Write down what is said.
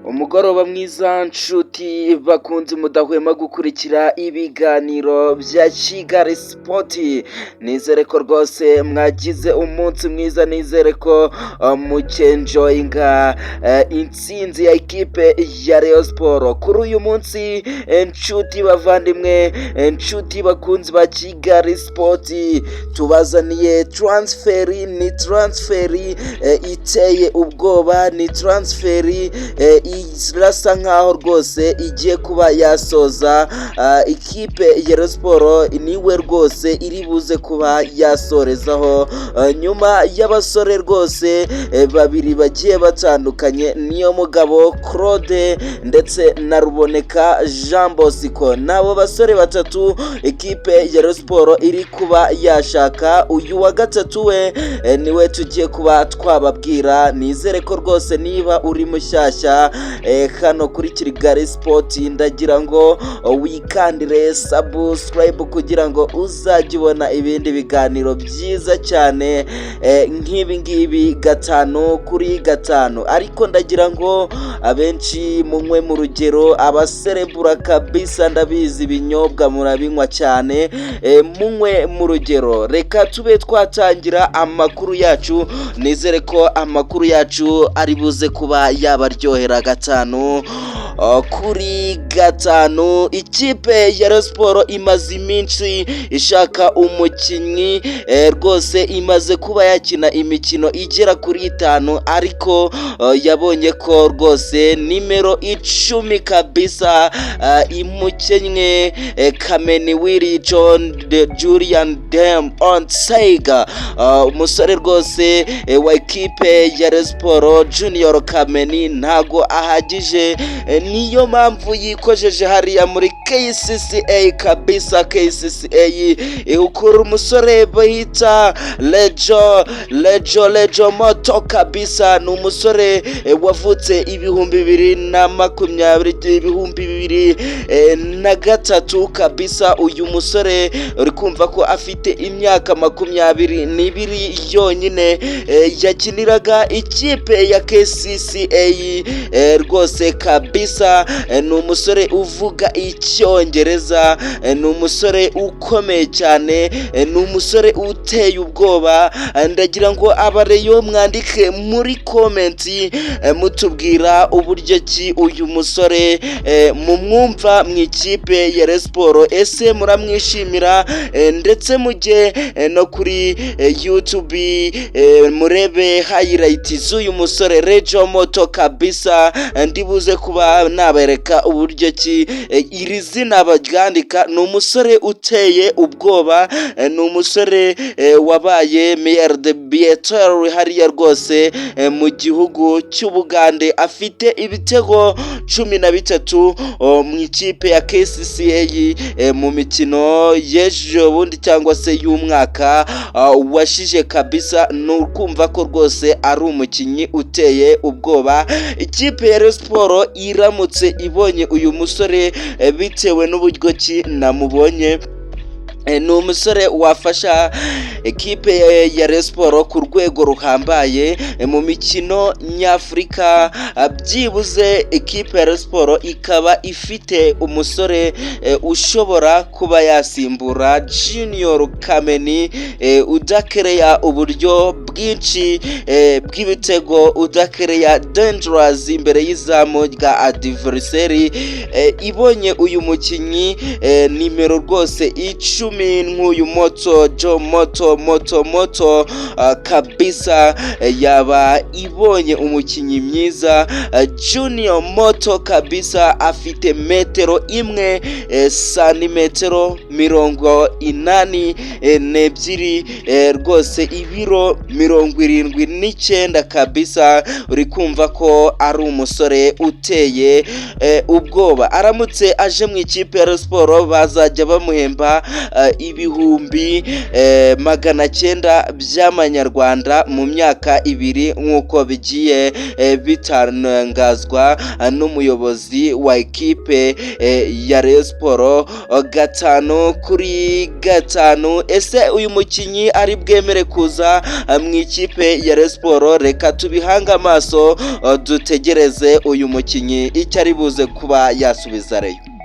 Umugoroba mwiza nshuti bakunze mudahwema gukurikira ibiganiro bya Kigali Sport. Nizere ko rwose mwagize umunsi mwiza, nizere ko mukenjoyinga intsinzi ya ekipe ya Rayon Sport kuri uyu munsi. Nshuti bavandimwe, nshuti bakunzi ba Kigali Sport, tubazaniye transfer. Ni transfer iteye ubwoba, ni transfer irasa nkaho rwose igiye kuba yasoza ikipe ya Rayon Sport, niwe rwose iri buze kuba yasorezaho nyuma y'abasore rwose babiri bagiye batandukanye, niyo mugabo Claude ndetse na Ruboneka Jean Bosco. N'abo basore batatu ikipe ya Rayon Sport iri kuba yashaka. Uyu wa gatatu we niwe tugiye kuba twababwira. Nizere ko rwose niba uri mushyashya hano kuri Kigali Sport, ndagira ngo wikandire subscribe kugira ngo uzajye ubona ibindi biganiro byiza cyane nk'ibi ngibi 5 kuri 5. Ariko ndagira ngo abenshi munywe mu rugero, abaserebura kabisa, ndabizi ibinyobwa murabinywa cyane, munywe mu rugero. Reka tube twatangira amakuru yacu. Nizere ko amakuru yacu ari buze kuba yabaryohera 5 kuri 5. Ikipe ya Rayon Sport imaze iminsi ishaka umukinnyi rwose, imaze kuba yakina imikino igera kuri itanu, ariko yabonye ko rwose nimero 10 kabisa imukennye. Kameni Willy John de Julian Dem Onseiga, umusore rwose wa ekipe ya Rayon Sport, Junior Kameni, ntago ahagije. Niyo mpamvu yikojeje hariya muri KCCA kabisa. KCCA ihukura umusore bita Lejo Lejo Lejo Moto kabisa. Ni umusore wavutse 2020, 2003 kabisa. Uyu musore uri kumva ko afite imyaka 22 yonyine. Yakiniraga ikipe ya KCCA rwose kabisa. Ni umusore uvuga Icyongereza, ni umusore ukomeye cyane, ni umusore uteye ubwoba. Ndagira ngo abareyo mwandike muri comment mutubwira uburyo ki uyu musore mumwumva mu ikipe ya Rayon Sport. Ese muramwishimira? Ndetse mujye no kuri YouTube murebe highlight z'uyu musore Rejo Moto kabisa. Ndibuze kuba nabereka uburyo ki iri zina baryandika. Ni umusore uteye ubwoba, ni umusore wabaye meilleur buteur hariya rwose mu gihugu cy'Ubugande. Afite ibitego 13 mu ikipe ya KCCA mu mikino y'ejo bundi cyangwa se y'umwaka washije kabisa. Ni ukumva ko rwose ari umukinnyi uteye ubwoba. Ikipe ya Rayon Sport iramutse ibonye uyu musore, bitewe n'uburyo ki namubonye, ni umusore wafasha ekipe ya Rayon Sport ku rwego ruhambaye mu mikino nyafurika. Byibuze ekipe ya Rayon Sport ikaba ifite umusore ushobora kuba yasimbura Junior Kameni, udakereya uburyo bwinshi bw'ibitego, udakereya dangerous imbere y'izamu rya adversaire. Ibonye uyu mukinnyi nimero rwose 10 nk'uyu Moto Jo Moto Moto Moto kabisa, yaba ibonye umukinnyi mwiza. Junior Moto kabisa afite metero 1, santimetero 82 rwose, ibiro 79 kabisa. Uri kumva ko ari umusore uteye ubwoba. Aramutse aje mu ikipe ya Rayon Sport bazajya bamuhemba 900,000 by'amanyarwanda mu myaka 2, nk'uko bigiye bitangazwa n'umuyobozi wa ekipe ya Rayon Sports 5 kuri 5. Ese uyu mukinnyi ari bwemere kuza mu ikipe ya Rayon Sports? Reka tubihange amaso, dutegereze uyu mukinnyi icyo ari buze kuba yasubiza Rayon.